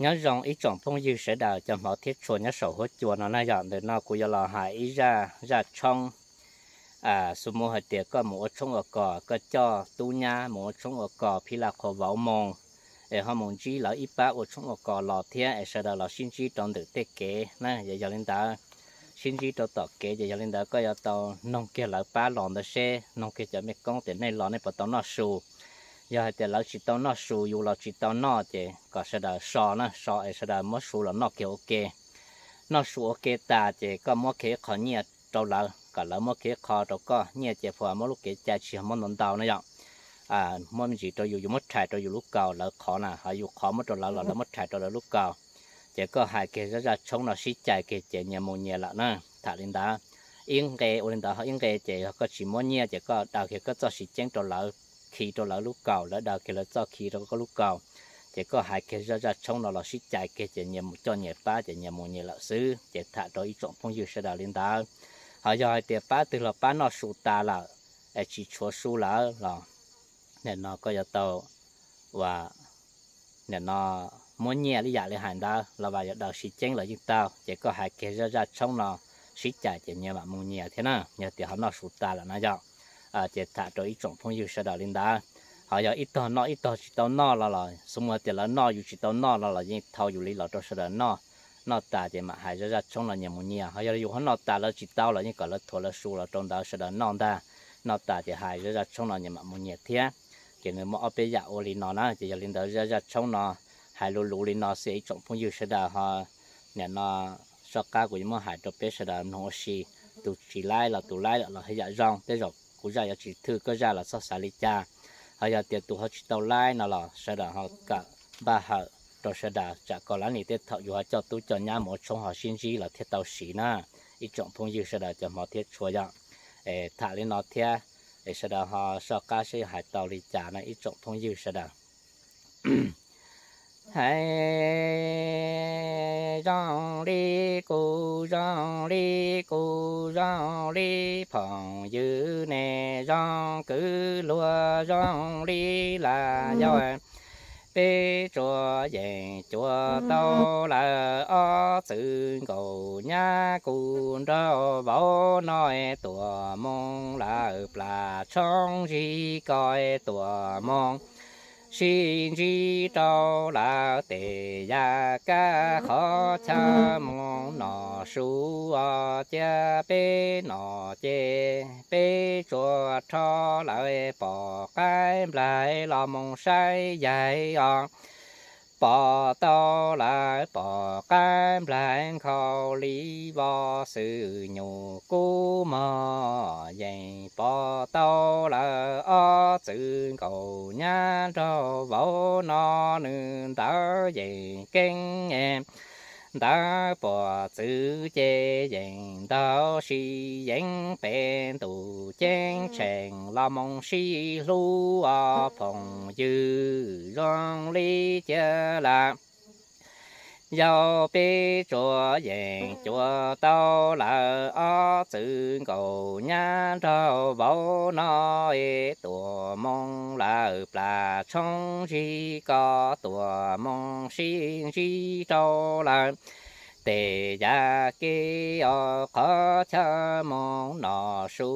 Nyob zoo ib tsoom phooj ywg sawv daws cov hmov thiab tshua nyob saum huab cua no na. Yog ntawm no kuv yuav los hais ib zaj, zaj tshoob. Xu mus hais tias koj mus ua tshoob ua kos, koj coj tub nyab mus ua tshoob ua kos phij laj qhuas vauv moo, es ho mus ntsib lawv ib pab ua tshoob ua kos los thiab es sawv daws los sib ntsib rau ntawm tej kev na. Yog li ntawd, sib ntsib rau tom kev ces yog li ntawd koj yuav tau noog kiag lawv pab los ntawd seb, noog kiag cov mej koob tias nej los nej puas tau noj su. Yog hais tias lawv tsis tau noj su, yus los tsis tau noj ces kom sawv daws so na, so es sawv daws muab su los noj kiag ua ke. Noj su ua ke tas ces koj muab kiag ib qho nyiaj rau lawv, kom lawv muab kiag ib qho rau koj. Nyiaj ces phuas muab lub kev cai tsis yog muab ntau ntau na yom. Muab me ntsis rau yus, yus muab rhais rau yus lub kaus, lawv qhov na, ho yus qhov muab rau lawv los lawv muab rhais rau lawv lub kaus. Ces koj hais kiag zaj, zaj tshoob no sib cais kiag ces nyias mus nyias lawm na. Tham li ntawd, ib nqe ua li ntawd, ho ib nqe ces yog koj tsis muab nyiaj ces koj daws kiag koj txoj siv ceeb rau lawv, khi rau lawv lub kaus, lawv daws kiag lawv txoj khi rau koj lub kaus. Ces koj hais kiag zaj, zaj tshoob no los sib cais kiag ces nyias mus coj nyias pab ces nyias mus nyias lawm xwb. Ces tham rau ib tsoom phooj ywg sawv daws li ntawd. Ho yog hais tias pab twg los pab noj su tas lawm, es tsis tshuav su lawm los nim no koj yuav tau, uas nim no muab nyiaj li yam li hais ntawd los vas yuav daws siv ceeb los yeej tau. Ces koj hais kiag zaj, zaj tshoob no sib cais ces nyias mam mus nyias thiab na, yog tias ho noj su tas lawm na yom. Ces tham rau ib tsoom phooj ywg sawv daws li ntawd. Ho yog ib tog noj ib tog tsis tau noj los, los xu mus tias lawv noj yus tsis tau noj los, los yeej thau yus li los rau sawv daws noj. Noj tas ces mam hais zaj, zaj tshoob no nyias mus nyias. Ho yog yus ho noj tas lawv tsis tau los yeej kom lawv thuav lawv su los rau ntawd sawv daws noj ntag. Noj tas ces hais zaj, zaj tshoob no nyias mam mus nyias thiab. Ces nws muaj ob peb yam ua li no na. Ces yog li ntawd zaj, zaj tshoob no hais luv luv li no xwb ib tsoom phooj ywg sawv daws ho. Nim no soj qab kuv yuav muab hais rau peb sawv daws mloog ua si. Tus tsis laib los tus laib lawm los haj yam zoo, tej zaum kuv zaj yuav tsis thwj koj zaj los txhob xav li cas. Ho yog tias tus ho tsis tau laib no los sawv daws ho kawm npaj hawm rau sawv daws, tsam kom lab nim tej thaum yus ho coj tub coj nyab mus ua tshoob ho sib ntsib los thiaj tau siv na. Ib tsoom phooj ywg sawv daws cov hmov thiab tshua yom. Tham li no thiab, es sawv daws ho soj qab seb yuav hais tau li cas no ib tsoom phooj ywg sawv daws. Hais zoo li kuv, zoo li kuv, zoo li phooj ywg ne, zoo kwv luag zoo li las yog peb tsuas yeej cuav tau lawm ob txwv nkaus nyab kuv nraug vauv no, tuam moo lawm plas tshoob zib ko, tuam moo sib ntsib rau lawv tes yam kab qhov chaw moo nom su os. Cia peb nom ces peb tsuas rho lawm pom qaib nplaig los moo saib yaig os. Pom tau lawm pom qaib nplaig nkhaus li vos xwm nyum kub mog, yeej pom tau lawm ob txwv nkaus nyab nraug vauv no, nws ntawd yeej keeb ntawd puas txwv ces yeej ntau sib yeeb pem ntuj ceeb tsheej los moo sib hlub os phooj ywg zoo li cia lawm. Yog peb tsuas yeej cuav tau lawm ob txwv nkaus nyab nraug vauv no, tuam moo lawm plas tshoob zib ko, tuam moo sib ntsib rau lawv tes yam ke os. Qhov chaw moo nom su,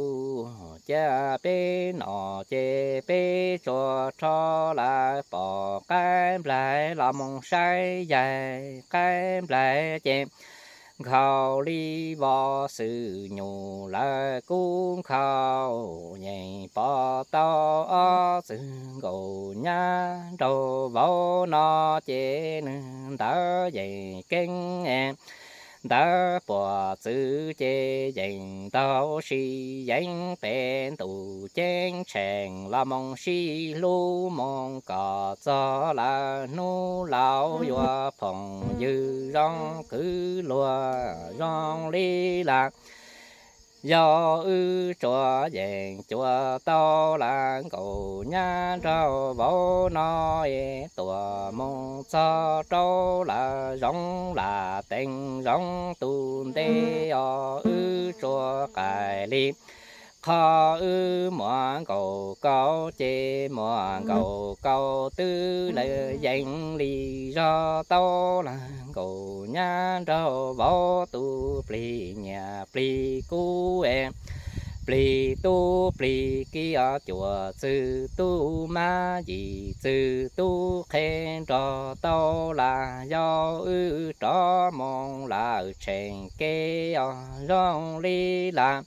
cia peb nom ces peb tsuas rho lawm pom qaib nplaig los moo saib yaig. Qaib nplaig ces nkhaus li vos xwm nyum lawv kub nkhaus, yeej pom tau ob txwv nkaus nyab nraug vauv no ces nws ntawd yeej keeb ntawd puas txwv ces yeej ntau sib yeeb pem ntuj ceeb tsheej los moo sib hlub moo kom txog lawm hnub laus yuav phooj ywg zoo kwv luag zoo li las. Yog wb tsuas yeej cuav tau lawm nkaus nyab nraug vauv no, tuam moo txog rau lawv zoov lam teev zoov tus ntej os. Wb tsuas qaim li qhov wb muam Nkaus Kaub ces muam Nkaus Kaub twb lawv yees li zog tau lawm. Nkaus nyab nraug vauv tus plig nyiam plig kub es plig tub plig kiv os, cuam txwg tub mab yim txwg tub qhe nrog tau lawm. Yog wb rov mus lawm tsheej kev os zoo li lawm.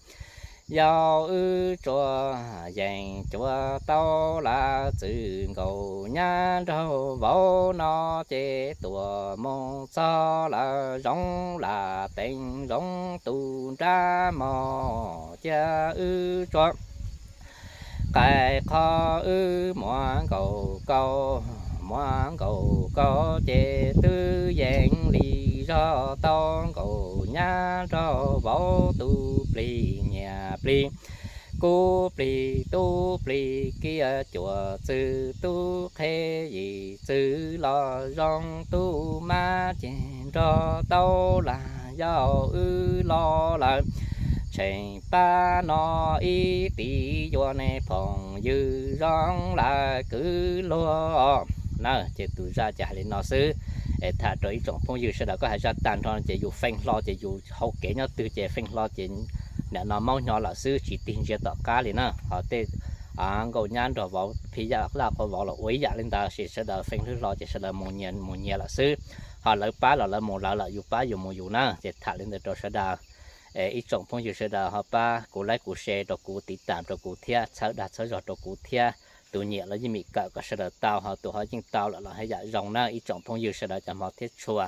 Yog wb tsuas yees cuam tau lawm, txwg Nkaus nyab nraug vauv no ces tuam mus txog lawm zoov lam teev zoov tus nrab mog. Cia wb tsuas qais qhov wb muam Nkaus Kaub, muam Nkaus Kaub ces twb yees li zog tau Nkaus nyab nraug vauv tus plig nyiam plig kub plig tub plig kiv, cuam txwg tub qhe yim txwg los zoo tub mab ces nrog tau lawm. Yog wb los lawm tsheej pab no ib tib yuav nej phooj ywg zoo lawm kwv luag na. Ces tus zaj ces hais li no xwb. Es tham rau ib tsoom phooj ywg sawv daws, koj hais zaj tag nrho ces yus feej hlo ces yus hau kev nyob twg ces feej hlo ces nim no maub hnyo lawm xwb, tsis tig ntsia tom qab li na. Ho tej Nkaus nyab nraug vauv phij yam laj qhov vauv los ua ib yam li ntawd, sis sawv daws feej hlwb hlo ces sawv daws mus nyias mus nyias lawm xwb. Ho lawv pab los lawv mus lawv lawm, yus pab yus mus yus na. Ces tham li ntawd rau sawv daws. Es ib tsoom phooj ywg sawv daws ho pab kuv like kuv share rau kuv, tiv tam rau kuv thiab, txhawb dag txhawb zog rau kuv thiab. Tus nyiam los yeej meem kawm kom sawv daws tau, ho tus ho yeej tau lawm los haj yam zoo na ib tsoom phooj ywg sawv daws cov hmov thiab tshua.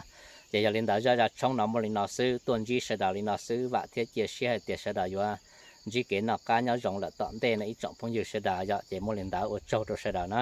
Ces yog li ntawd zaj zaj tshoob no muaj li no xwb, tuaj ntsib sawv daws li no xwb, vam thiab cia siab hais tias sawv daws yuav ntsib kev noj qab nyob zoo lawm tom ntej no ib tsoom phooj ywg sawv daws. Yog ces muaj li ntawd ua tsaug rau sawv daws na.